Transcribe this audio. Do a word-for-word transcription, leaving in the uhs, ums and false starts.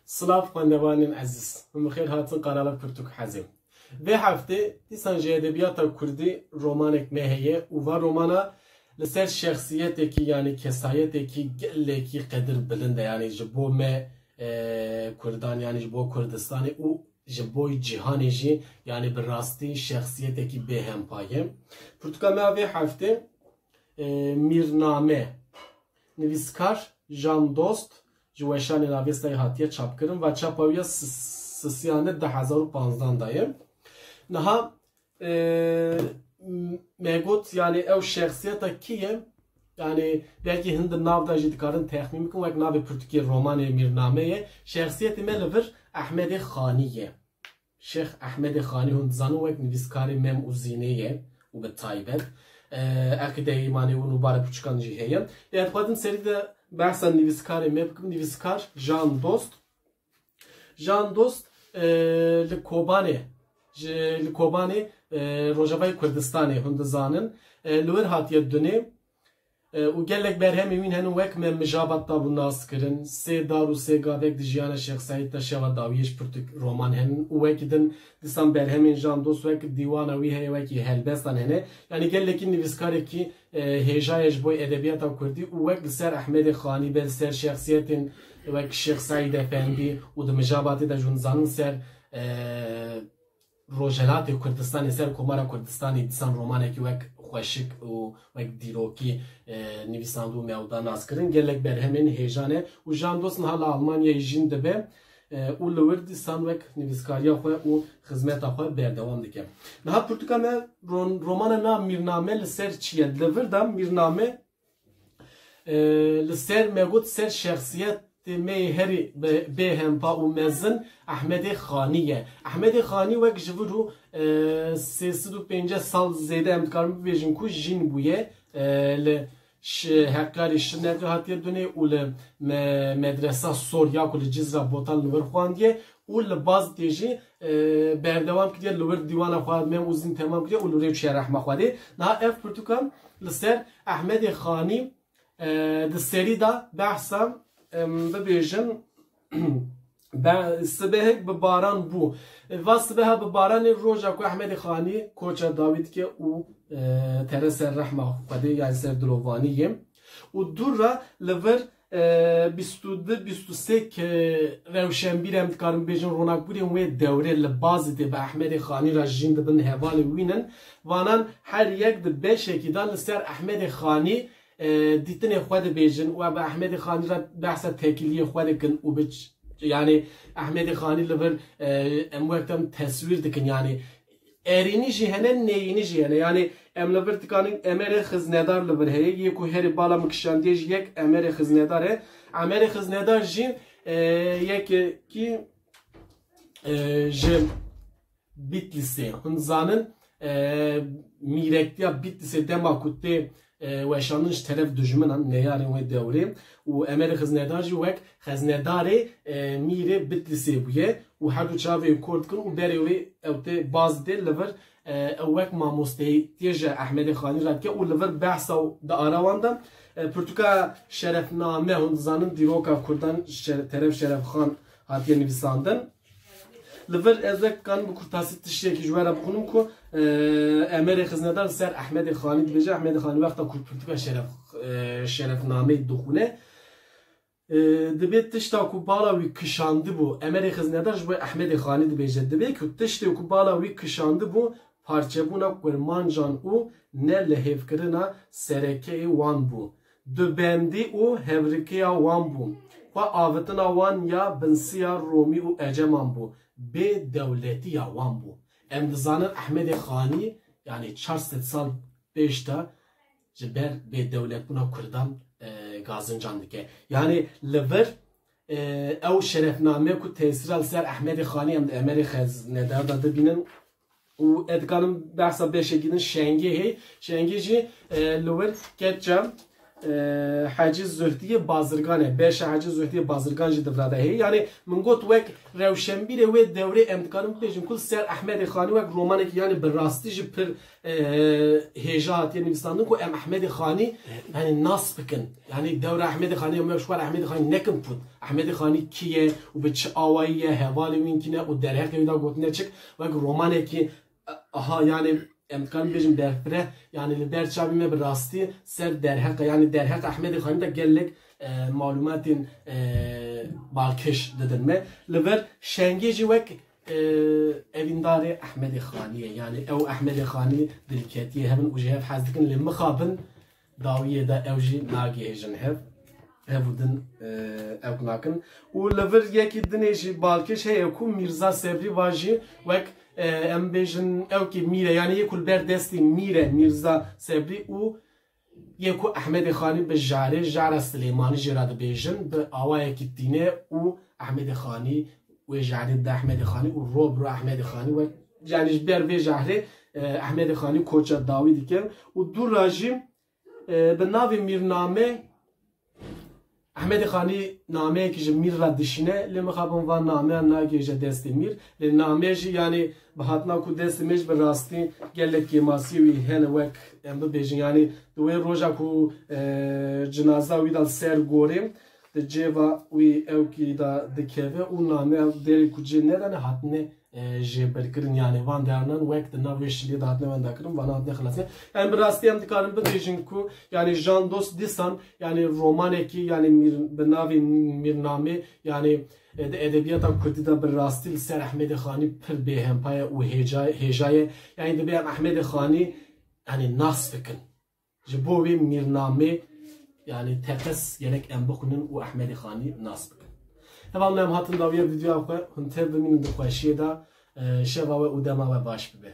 Silav xwendevanên ezîz. Hûn bi xêr hatin kanala Pirtûk Hezê. Vê heftê dîsan ji edebiyata kurdî romanek me heye û va romana li ser şexsiyetekî, yanî kesayetekî gelekî qedir bilind e, yanî ji bo me, e, kurdan, yanî ji bo Kurdistanê û ji bo cîhanê jî, yanî bi rastî şexsiyetekî bêhempa ye. Pirtûka me ya vê heftê, e, Mîrname. Nivîskar Jan Dost ji Weşanên Avestayê hatiye çapkirin. Va çapa wî ya Sis-, Sisiyane du hezar û panzdan de ye. Niha, e, m-, me got, yanî ew şexsiyeta kî ye? Yanî belkî hin di nav de jî dikarin texmîn bikin, wek navê pirtûkê romanê Mîrname ye. Şexsiyetê me li vir Ehmedê Xanî ye. Şêx Ehmedê Xanî hûn dizanin wek nivîskarê Mem û Zînê ye û bi taybet, e, eqîdeyê îmanê û nûbara pirtûkan jî heye. Lê ez dixwazim serî de behsa nivîskarê me bikim, nivîskar Jan Dost. Jan Dost, e, li Kobanê, ji, li Kobanê, e, Rojavayê Kurdistanê hûn dizanin, e, li wir hatiye dunê. E, û gelek berhemên wîn henin wek Me Mijabat de bû naskirin, Sê Dar û Sê Gavek di jiyana Şêx Seîd de, Şeva Dawiyê ji pirtûk roman henin û wekî din dîsan berhemên Jan Dost wek dîwana wî heye, wekî helbestan hene. Yanî gelekî nivîskarekî, e, hêja ye ji bo edebiyata kurdî û wek li ser Ehmedê Xanî be, li ser şexsiyetên wek Şêx Seîd Efendî û di Mijabatê de jûn zanin ser, e, Rojhelatê Kurdistanê, ser Komara Kurdistanê dîsan romanekî wek xweşik û wek dîrokî, e, nivîsandû me û da naskirin. Gelek berhemên hêja ne û Jan Dost niha li Almanyayê jîn dibe, e, û li wir dîsan wek nivîskariya xwe û xizmeta xwe berdewam dike. Niha pirtûka me ron-, romana na Mîrname li ser çi ye? Li vir de Mîrname, e, li ser me got ser şexsiyetê me yê herî be-, bêhempa û mezin Ehmedê Xanî ye. Ehmedê Xanî wek ji vir û, e, sê sed û pêncî sal zêde em dikarin bibêjin ku jin bûye, e, li şi-, Heqarê Şirnexê hatiye dunê û li me-, medresa Sor ya ku li Cizra Botan li wir xwandiye û li Bazidê jî, e, berdewam kiriye li wir dîwana xwe Mem û Zîn temam kiriye û li rê çûye rehma Xwedê. Niha ev pirtûkan li ser Ehmedê Xanî, e, di serî de behsa, em, bibêjin, be-, sibehek bi baran bû. Va sibeha bi baranê roja ku Ehmedê Xanî koça dawî dike û, e, tere ser rehma Xwedê, yanî ser dilovanî ye. Û dûr re li vir, e, bîst û du, bîst û sê ke-, rewşenbîr em dikarin bêjin ronakbûrên wê dewrê li Bazidê bi Ehmedê Xanî re jîn dibin hevalên wî nin. Vanan her yek di beşekî de li ser Ehmedê Xanî, e, dîtinê xwe dibêjin û bi Ehmedê Xanî re behsa tekîliyê xwe dikin û bi ç-, yanî Ehmedê Xanî li vir, e, em wek dem teswîr dikin, yanî erênî jî hene, neyînî jî hene. Yanî em li vir dikanin Emerê Xiznedar li vir heye, yê ku herî bala min kişandiye jî yek Emerê Xiznedar e. Emerê Xiznedar jî, e, yekekî, e, ji Bitlîsê. Hûn dizanin, e, mîrektiya Bitlîsê dema ku tê, e, weşandin ji teref dijminan, neyarên wê dewrê û Emerê Xiznedar jî wek xeznedarê, e, mîrê Bitlîsê bûye û her du çavê wî kor dikin û berê wê ew tê Bazidê li vir, e, ew wek mamosteyê tê ji Ehmedê Xanî re dike û li vir behsa û di ara wan de, e, pirtûka Şerefname, hûn dizanin dîroka Kurdan ji şere-, teref Şeref Xan hatiye nivîsandin. Li vir ez wek dikanim bi kurtasî tiştekî ji we re bixwînim ku, e, Emerê Xiznedar li ser Ehmedê Xanî dibêje. Ehmedê Xanî wexta ku pirtûka Şeref, e, Şerefnameyê dixwîne, e, dibê tişta ku bala wî kişandibû, Emerê Xiznedar ji bo Ehmedê Xanî dibêje, dibê ku tiştê ku bala wî kişandibû, parçebûna kurmancan û ne lihêvkirina serekeyê wan bû. Dubendî û hevrikiya wan bû. Xwe avitina wan ya binsiya Romî û Eceman bû. Bêdewletiya wan bû. Em dizanin Ehmedê Xanî, yanî çar sed sal pêş de ji ber bêdewletbûna Kurdan, e, gazincan dike. Yanî li vir, e, ew şerefname ku tesîra li ser Ehmedê Xanî em di Emerê Xeznedar de dibînin, û ez dikanim behsa beşekî din Şengê hê. Şengê jî, e, li wir keça, e, Hecî Zuhdiyê Bazirgan e. Beşa Hecî Zuhdiyê Bazirgan jî di vira de heye. Yani min got wek rewşenbîrê wê dewrê em dikarin bibêjin ku li ser Ehmedê Xanî wek romanekî yani bi rastî jî pir, e, hêja hatiye nivîsandin ku em Ehmedê Xanî yani nas bikin. Yani dewra Ehmedê Xanî em wek ji xwe re Ehmedê Xanî nekin pût. Ehmedê Xanî kî ye û bi çi awayî ye, hevalê wî kî ne û derheqê wî da gotine çik wek romanekî Aha, yani em dikarin bêjin berfireh, yani li ber çavê me bi rastî ser derheqa, yani derheqa Ehmedê Xanî de gelek, e, malûmatên, e, balkêş didin me. Li vir Şengê jî wek, e, evîndarê Ehmedê Xanî ye. Yani ew Ehmedê Xanî dilketiyê hev in û ji hev hez dikin, lê mixabin dawiyê de ew jî nagihêjin hev. Hev û din, e, ew nakin. Û li vir yekî dinê jî balkêş heye ku Mîrza Sebrî va jî wek, e, em bêjin ew kî mîr e, yani yê ku li ber destê mîr e Mîrza Sebrî û yê ku Ehmedê Xanî bi jarê, jara Silêmanî jê re dibêjin, bi awayekî tîne û Ehmedê Xanî wê jarê dide Ehmedê Xanî û ro bi ro Ehmedê Xanî wek, yani ji ber vê jahrê, e, Ehmedê Xanî koça dawî dike û dû ra jî, e, bi navê Mîrname Ehmedê Xanî nameyekî ji mîr re dişîne, lê mixabin van nameya nagihêje destê mîr. Lê name jî, yani bi hatina ku destê me jî bi rastî gelek kêmasiyê wî hene wek em bibêjin. Yani di wê roja ku, e, cinaza wî de li ser gorê di cêva wî ewkî de dikeve û nameya derê ku cê nedane hatine, e, jêbirkirin, yani van deyanan wek di nav wê şiliyê de hatine wendakirin, vana hatine xilasîn. Yani bi rastî em dikarin bibêjin ku yani Jan Dost dîsan yani romanekî yani mîr, bi navê Mîrnamê yani, e, di edebiyata kurdî de bi rastî li ser Ehmedê Xanî pir bêhempa ye û hêca-, hêja ye. Yani divê em Ehmedê Xanî yani nas bikin. Ji bo wê Mîrnamê, yani teqez gerek em bixwînin û Ehmedê Xanî nas bikin. Hevalno em hatin dawiya vîdeoya xwe, hûn tev bimînin di xweşiyê de, e, şeva we û dema we baş bibe.